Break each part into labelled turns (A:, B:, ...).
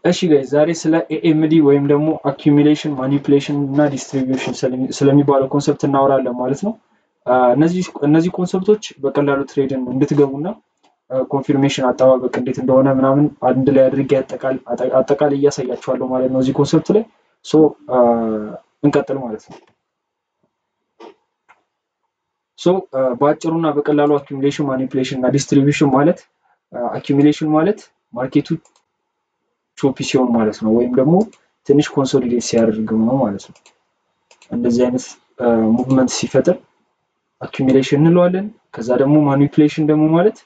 A: እሺ guys፣ ዛሬ ስለ AMD ወይም ደግሞ accumulation፣ manipulation እና distribution ስለሚባለው concept እናወራለን ማለት ነው። እነዚህ concept ኦች በቀላሉ trade ን እንድትገቡና confirmation አጠባበቅ እንዴት እንደሆነ ምናምን አንድ ላይ አድርጌ አጠቃላይ እያሳያችኋለሁ ማለት ነው እዚህ concept ላይ። So እንቀጥል ማለት ነው። So በአጭሩና በቀላሉ accumulation፣ manipulation እና distribution ማለት፣ accumulation ማለት market ኡ choppy ሲሆን ማለት ነው፣ ወይም ደግሞ ትንሽ consolidate ሲያደርግ ነው ማለት ነው። እንደዚህ አይነት movement ሲፈጥር accumulation እንለዋለን። ከዛ ደግሞ manipulation ደግሞ ማለት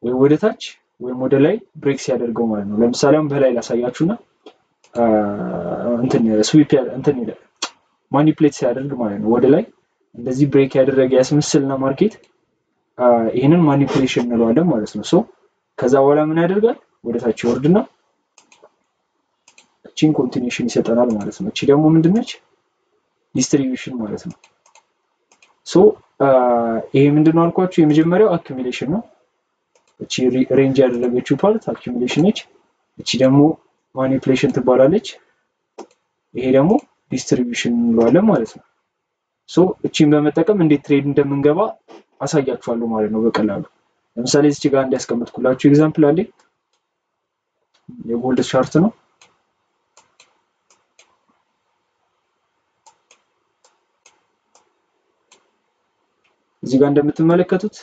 A: ወይ ወደ ታች ወይም ወደ ላይ break ሲያደርገው ማለት ነው። ለምሳሌ አሁን በላይ ላሳያችሁና እንትን sweep እንትን manipulate ሲያደርግ ማለት ነው፣ ወደ ላይ እንደዚህ break ያደረገ ያስመስልና market ይህንን manipulation እንለዋለን ማለት ነው። So ከዛ በኋላ ምን ያደርጋል? ወደ ታች ይወርድና እቺን continuation ይሰጠናል ማለት ነው። እቺ ደግሞ ምንድነች? Distribution ማለት ነው። So ይሄ ምንድነው አልኳችሁ? የመጀመሪያው accumulation ነው። እቺ range ያደረገችው part accumulation ነች። እቺ ደግሞ manipulation ትባላለች። ይሄ ደግሞ distribution እንለዋለን ማለት ነው። So እቺን በመጠቀም እንዴት trade እንደምንገባ አሳያችኋለሁ ማለት ነው በቀላሉ። ለምሳሌ እዚች ጋር እንዲያስቀምጥኩላችሁ example አለ። የ gold chart ነው። እዚህ ጋር እንደምትመለከቱት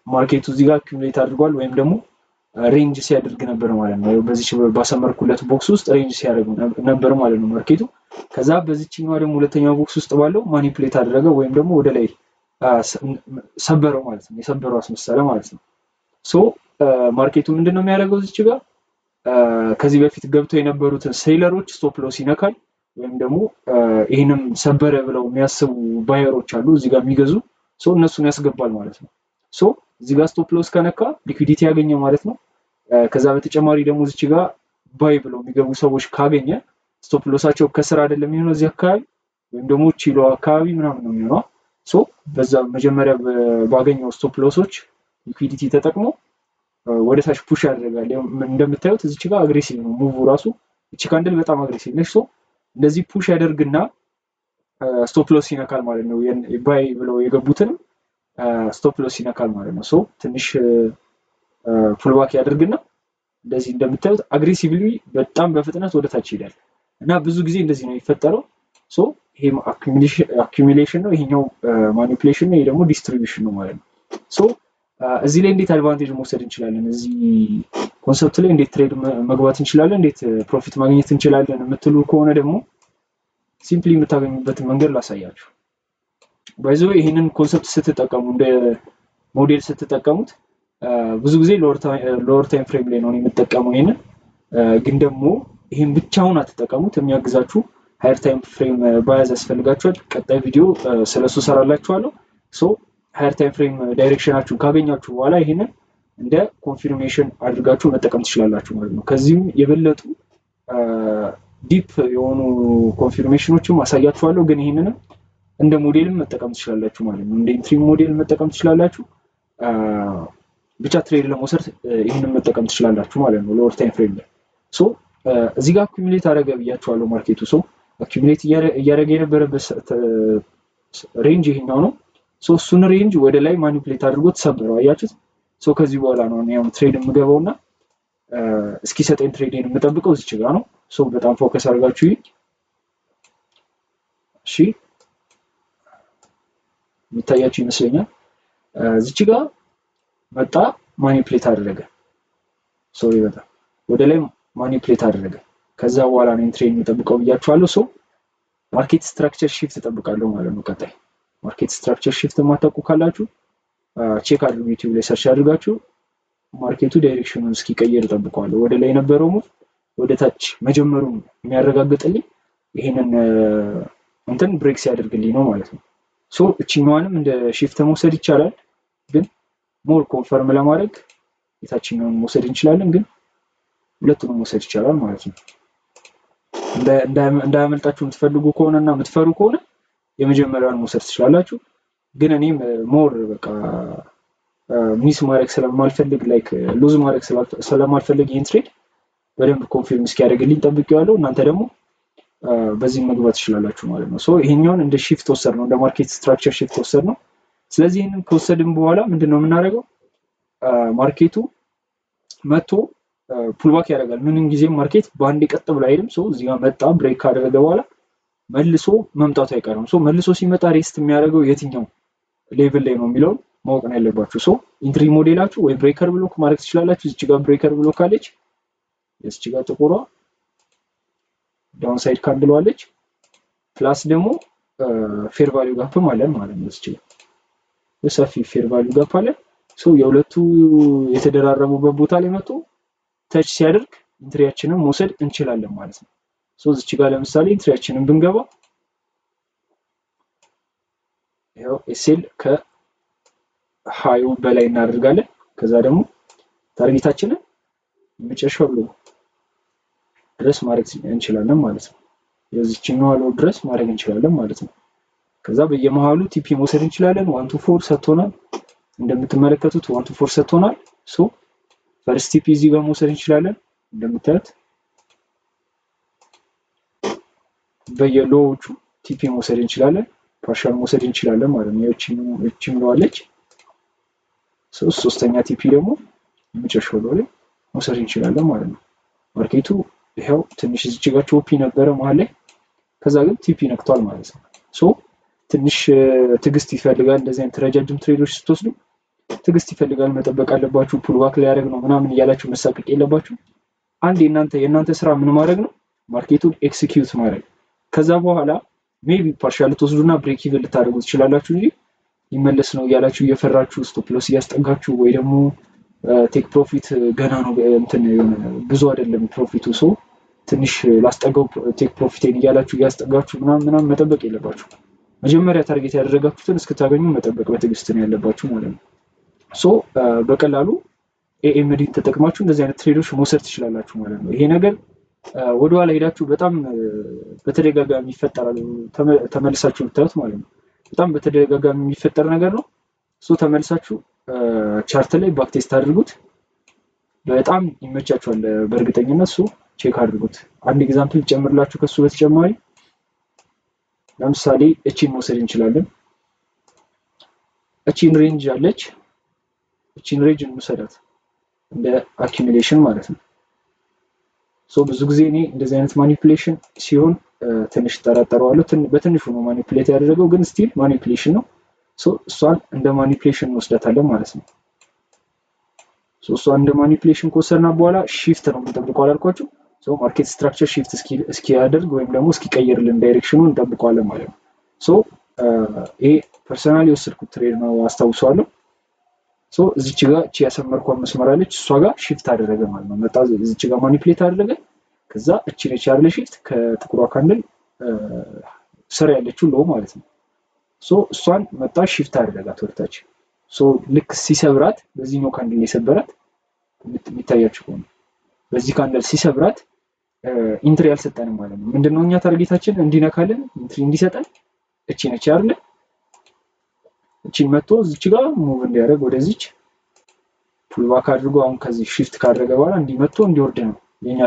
A: market ኡ እዚህ ጋር accumulate አድርጓል ወይም ደግሞ range ሲያደርግ ነበር ማለት ነው። በዚች ባሰመርኩለት box ውስጥ range ሲያደርግ ነበር ማለት ነው market ኡ። ከዛ በዚችኛዋ ደግሞ ሁለተኛው box ውስጥ ባለው manipulate አደረገ ወይም ደግሞ ወደ ላይ ሰበረው ማለት ነው። የሰበረው አስመሰለ ማለት ነው። So market ኡ ምንድነው የሚያደርገው? እዚች ጋር ከዚህ በፊት ገብተው የነበሩትን seller ኦች stop loss ይነካል ወይም ደግሞ ይህንም ሰበረ ብለው የሚያስቡ buyer ኦች አሉ እዚህ ጋር የሚገዙ፣ so እነሱን ያስገባል ማለት ነው። So እዚህ ጋር stop loss ከነካ liquidity ያገኘ ማለት ነው። ከዛ በተጨማሪ ደግሞ እዚች ጋር buy ብለው የሚገቡ ሰዎች ካገኘ stop loss ኣቸው ከስር አይደለም የሚሆነው እዚህ አካባቢ ወይም ደግሞ ቺሎ አካባቢ ምናምን ነው የሚሆነው። So በዛ መጀመሪያ ባገኘው stop loss ኦች liquidity ተጠቅሞ ወደ ታች push ያደርጋል። እንደምታዩት እዚች ጋር aggressive ነው move ራሱ። እቺ candle በጣም aggressive ነች። So እንደዚህ push ያደርግና stop loss ይነካል ማለት ነው። Buy ብለው የገቡትንም stop loss ይነካል ማለት ነው። So ትንሽ pullback ያደርግና እንደዚህ እንደምታዩት aggressively በጣም በፍጥነት ወደ ታች ይሄዳል እና ብዙ ጊዜ እንደዚህ ነው የሚፈጠረው። So ይሄ accumulation ነው፣ ይሄኛው manipulation ነው፣ ይሄ ደግሞ distribution ነው ማለት ነው። So እዚህ ላይ እንዴት advantage መውሰድ እንችላለን፣ እዚህ concept ላይ እንዴት trade መግባት እንችላለን፣ እንዴት profit ማግኘት እንችላለን የምትሉ ከሆነ ደግሞ simply የምታገኙበትን መንገድ ላሳያችሁ። By the way፣ ይህንን concept ስትጠቀሙ፣ እንደ ሞዴል ስትጠቀሙት ብዙ ጊዜ lower time frame ላይ ነው የምጠቀመው። ይህንን ግን ደግሞ ይህን ብቻውን አትጠቀሙት። የሚያግዛችሁ higher time frame bias ያስፈልጋችኋል። ቀጣይ ቪዲዮ ስለሱ ሰራላችኋለሁ። So higher time frame direction ኣችሁን ካገኛችሁ በኋላ ይህንን እንደ confirmation አድርጋችሁ መጠቀም ትችላላችሁ ማለት ነው። ከዚህም የበለጡ deep የሆኑ confirmation ኦችም አሳያችኋለሁ። ግን ይህንንም እንደ ሞዴልም መጠቀም ትችላላችሁ ማለት ነው። እንደ entry model መጠቀም ትችላላችሁ። ብቻ trade ለመውሰድ ይህንን መጠቀም ትችላላችሁ ማለት ነው። Lower time frame ላይ so እዚህ ጋር accumulate አደረገ ብያችኋለሁ። Market ኡ so accumulate እያደረገ የነበረበት range ይሄኛው ነው። So እሱን range ወደ ላይ manipulate አድርጎ ተሰበረው፣ አያችሁት? So ከዚህ በኋላ ነው እኔ trade የምገባው እና እስኪሰጠኝ trade ን የምጠብቀው እዚች ጋር ነው። So በጣም focus አድርጋችሁ፣ እሺ፣ የሚታያችሁ ይመስለኛል። እዚች ጋር መጣ፣ manipulate አደረገ። Sorry፣ በጣም ወደ ላይ manipulate አደረገ። ከዛ በኋላ ነው entry የምጠብቀው ብያችኋለሁ። So market structure shift እጠብቃለሁ ማለት ነው። ቀጣይ market structure shift የማታውቁ ካላችሁ check አድርጉ፣ YouTube ላይ search አድርጋችሁ። Market ኡ direction ኑን እስኪቀይር እጠብቀዋለሁ። ወደ ላይ የነበረው move ወደ ታች መጀመሩን የሚያረጋግጥልኝ ይሄንን እንትን break ሲያደርግልኝ ነው ማለት ነው። So እችኛዋንም እንደ shift መውሰድ ይቻላል፣ ግን more confirm ለማድረግ የታችኛውን መውሰድ እንችላለን፣ ግን ሁለቱንም መውሰድ ይቻላል ማለት ነው። እንዳያመልጣችሁ የምትፈልጉ ከሆነ እና የምትፈሩ ከሆነ የመጀመሪያውን መውሰድ ትችላላችሁ። ግን እኔም more በቃ miss ማድረግ ስለማልፈልግ፣ like lose ማድረግ ስለማልፈልግ ይህን trade በደንብ confirm እስኪያደርግልኝ ጠብቄዋለሁ። እናንተ ደግሞ በዚህ መግባት ትችላላችሁ ማለት ነው። So ይሄኛውን እንደ shift ወሰድነው፣ እንደ market structure shift ወሰድነው። ስለዚህ ይህንን ከወሰድን በኋላ ምንድን ነው የምናደርገው? Market ኡ መጥቶ pullback ያደርጋል። ምንም ጊዜም market በአንዴ ቀጥ ብሎ አይሄድም። So እዚህ ጋር መጣ፣ break ካደረገ በኋላ መልሶ መምጣቱ አይቀርም። So መልሶ ሲመጣ rest የሚያደርገው የትኛው level ላይ ነው የሚለውን ማወቅ ነው ያለባችሁ። So entry model ኣችሁ ወይ breaker block ማድረግ ትችላላችሁ። እዚች ጋር breaker block አለች፣ እዚች ጋር ጥቁሯ downside candle አለች። Plus ደግሞ fair value gap ም አለን ማለት ነው። እዚች ጋር ሰፊ fair value gap አለን። So የሁለቱ የተደራረቡበት ቦታ ላይ መጥቶ touch ሲያደርግ entry ያችንን መውሰድ እንችላለን ማለት ነው። So እዚች ጋር ለምሳሌ entry ያችንን ብንገባ ይኸው SL ከ high ኡ በላይ እናደርጋለን። ከዛ ደግሞ target ኣችንን የመጨረሻው low ድረስ ማድረግ እንችላለን ማለት ነው። የዚችኛዋ low ድረስ ማድረግ እንችላለን ማለት ነው። ከዛ በየመሃሉ TP መውሰድ እንችላለን። 1 to 4 ሰጥቶናል። እንደምትመለከቱት 1 to 4 ሰጥቶናል። So first TP እዚህ ጋር መውሰድ እንችላለን። እንደምታዩት በየ low ዎቹ TP መውሰድ እንችላለን። Partial መውሰድ እንችላለን ማለት ነው። ይህቺም low አለች። ሶስተኛ TP ደግሞ የመጨረሻው low ላይ መውሰድ እንችላለን ማለት ነው። Market ኡ ይኸው ትንሽ እዚች ጋር choppy ነበረ መሀል ላይ፣ ከዛ ግን TP ነክቷል ማለት ነው። So ትንሽ ትዕግስት ይፈልጋል። እንደዚህ አይነት ረጃጅም trade ኦች ስትወስዱ ትዕግስት ይፈልጋል። መጠበቅ አለባችሁ። Pullback ሊያደርግ ነው ምናምን እያላችሁ መሳቀቅ የለባችሁ። አንድ የእናንተ ስራ ምን ማድረግ ነው? Market ኡን execute ማድረግ። ከዛ በኋላ maybe partial ልትወስዱና break even ልታደርጉ ትችላላችሁ እንጂ ሊመለስ ነው እያላችሁ እየፈራችሁ stop loss እያስጠጋችሁ ወይ ደግሞ take profit ገና ነው እንትን የሆነ ብዙ አይደለም profit ኡ፣ so ትንሽ ላስጠጋው take profit ኤን እያላችሁ እያስጠጋችሁ ምናምን ምናምን መጠበቅ የለባችሁ። መጀመሪያ target ያደረጋችሁትን እስክታገኙ መጠበቅ በትዕግስት ነው ያለባችሁ ማለት ነው። So በቀላሉ AMD ን ተጠቅማችሁ እንደዚህ አይነት trade ኦች መውሰድ ትችላላችሁ ማለት ነው። ይሄ ነገር ወደኋላ ሄዳችሁ በጣም በተደጋጋሚ ይፈጠራል፣ ተመልሳችሁ ብታዩት ማለት ነው። በጣም በተደጋጋሚ የሚፈጠር ነገር ነው። So ተመልሳችሁ chart ላይ backtest አድርጉት። በጣም ይመቻችኋል በእርግጠኝነት። So check አድርጉት። አንድ example ጨምርላችሁ ከሱ በተጨማሪ ለምሳሌ እቺን መውሰድ እንችላለን። እቺን range አለች። እቺን range እንውሰዳት እንደ accumulation ማለት ነው። So ብዙ ጊዜ እኔ እንደዚህ አይነት manipulation ሲሆን ትንሽ እጠራጠረዋለሁ። በትንሹ ነው manipulate ያደረገው፣ ግን still manipulation ነው። So እሷን እንደ manipulation እንወስዳታለን ማለት ነው። So እሷን እንደ manipulation ከወሰድናት በኋላ shift ነው የምንጠብቀው አላልኳችሁ? So market structure shift እስኪያደርግ ወይም ደግሞ እስኪቀይርልን direction ኑን እንጠብቀዋለን ማለት ነው። So ይሄ personally የወሰድኩት trade ነው፣ አስታውሰዋለሁ። So እዚች ጋር እቺ ያሰመርኳት መስመር አለች፣ እሷ ጋር shift አደረገ ማለት ነው። መጣ እዚች ጋር manipulate አደረገ። ከዛ እቺ ነች ያለ shift ከጥቁሯ candle ስር ያለችው low ማለት ነው። So እሷን መጣ shift አደረጋት ወደታች። So ልክ ሲሰብራት በዚህኛው candle የሰበራት የሚታያችሁ ከሆነ በዚህ candle ሲሰብራት entry አልሰጠንም ማለት ነው። ምንድነው እኛ target ኣችን እንዲነካልን entry እንዲሰጠን እቺ ነች አይደለ? እቺን መጥቶ እዚች ጋር move እንዲያደርግ ወደዚች pullback አድርጎ አሁን ከዚህ shift ካደረገ በኋላ እንዲመጥቶ እንዲወርድ ነው የኛ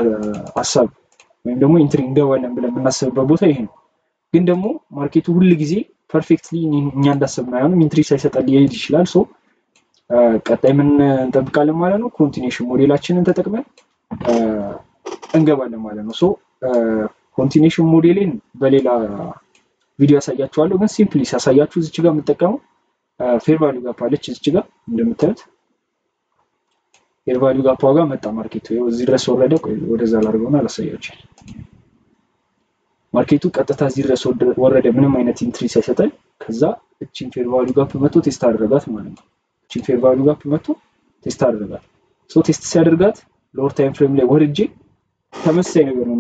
A: ሀሳብ፣ ወይም ደግሞ entry እንገባለን ብለን የምናስብበት ቦታ ይሄ ነው። ግን ደግሞ market ኡ ሁል ጊዜ perfectly እኛ እንዳሰብነው አይሆንም። Entry ሳይሰጠን ሊሄድ ይችላል። So ቀጣይ ምን እንጠብቃለን ማለት ነው? Continuation model ኣችንን ተጠቅመን እንገባለን ማለት ነው። So continuation model ኤን በሌላ ቪዲዮ ያሳያችኋለሁ። ግን simply ሳሳያችሁ እዚች ጋር የምጠቀመው fair value gap አለች። እዚች ጋር እንደምታዩት fair value gap ዋጋ መጣ market ኡ እዚህ ድረስ ወረደ። ቆይ ወደዛ ላድርገውና አላሳያችሁ። Market ኡ ቀጥታ እዚህ ድረስ ወረደ ምንም አይነት entry ሳይሰጠን። ከዛ እቺን fair value gap መጥቶ test አደረጋት ማለት ነው። እቺን fair value gap መጥቶ test አደረጋት። So test ሲያደርጋት lower time frame ላይ ወርጄ ተመሳሳይ ነገር ነው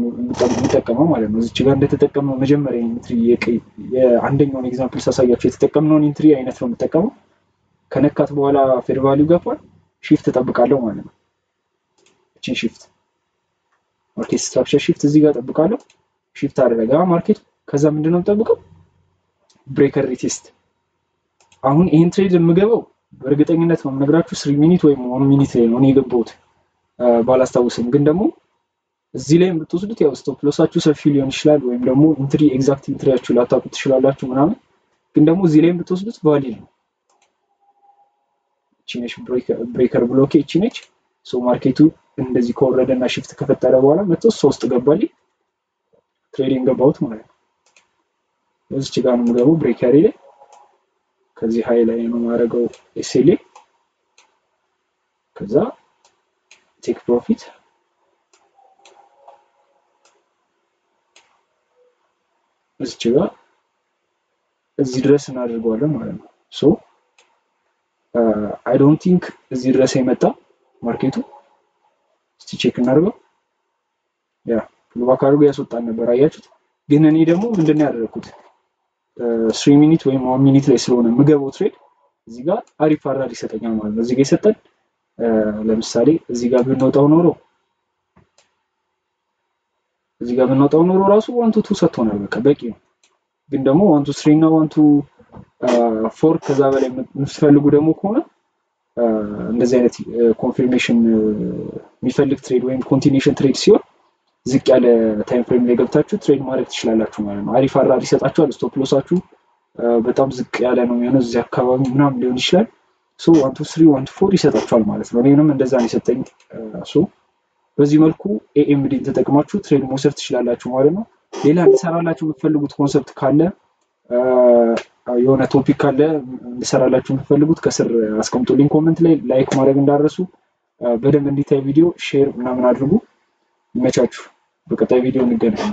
A: የምጠቀመው ማለት ነው። እዚች ጋር እንደተጠቀምነው መጀመሪያ entry የአንደኛውን example ሳሳያችሁ የተጠቀምነውን entry አይነት ነው የምጠቀመው። ከነካት በኋላ fair value gap ኧን shift እጠብቃለሁ ማለት ነው። እቺን shift market structure shift እዚህ ጋር እጠብቃለሁ። Shift አደረገ market። ከዛ ምንድነው የምጠብቀው? Breaker retest። አሁን ይህን trade የምገባው በእርግጠኝነት ነው የምነግራችሁ 3 minute ወይም 1 minute ላይ ነው እኔ የገባሁት ባላስታውስም፣ ግን ደግሞ እዚህ ላይ የምትወስዱት ያው stop loss ኣችሁ ሰፊ ሊሆን ይችላል፣ ወይም ደግሞ entry exact entry ያችሁ ላታውቁ ትችላላችሁ ምናምን። ግን ደግሞ እዚህ ላይ የምትወስዱት valid ነው። እቺ ነች breaker block ኤ፣ እቺ ነች። So market ኡ እንደዚህ ከወረደ እና shift ከፈጠረ በኋላ መጥቶ ሶስት ገባልኝ፣ trading ገባሁት ማለት ነው። እዚች ጋር ነው የምገባው breaker ኤ ላይ፣ ከዚህ high ላይ ነው የማደርገው SL። ከዛ take profit እዚች ጋር እዚህ ድረስ እናደርገዋለን ማለት ነው። So I don't think እዚህ ድረስ የመጣ market ኡ። እስቲ check እናድርገው። Yeah, pullback አድርጎ ያስወጣን ነበር፣ አያችሁት። ግን እኔ ደግሞ ምንድን ነው ያደረኩት? 3 minute ወይም 1 minute ላይ ስለሆነ ምገባው trade እዚህ ጋር አሪፍ RR ይሰጠኛል ማለት ነው። እዚህ ጋር የሰጠን ለምሳሌ እዚህ ጋር ብንወጣው ኖሮ ራሱ 1 to 2 ሰጥቶናል። በቃ በቂ ነው። ግን ደግሞ 1 to 3 እና 1 to 4 ከዛ በላይ የምትፈልጉ ደግሞ ከሆነ፣ እንደዚህ አይነት confirmation የሚፈልግ trade ወይም continuation trade ሲሆን ዝቅ ያለ time frame ላይ ገብታችሁ trade ማድረግ ትችላላችሁ ማለት ነው። አሪፍ RR ይሰጣችኋል። Stop loss ኣችሁ በጣም ዝቅ ያለ ነው የሚሆነው፣ እዚህ አካባቢ ምናምን ሊሆን ይችላል። So 1 to 3፣ 1 to 4 ይሰጣችኋል ማለት ነው። እኔንም እንደዛ ነው የሰጠኝ። So በዚህ መልኩ AMD ን ተጠቅማችሁ trade መውሰድ ትችላላችሁ ማለት ነው። ሌላ እንድሰራላችሁ የምትፈልጉት concept ካለ፣ የሆነ topic ካለ እንድሰራላችሁ የምትፈልጉት ከስር አስቀምጡልኝ comment ላይ። Like ማድረግ እንዳትረሱ፣ በደንብ እንዲታይ ቪዲዮ share ምናምን አድርጉ። ይመቻችሁ። በቀጣይ ቪዲዮ እንገናኝ።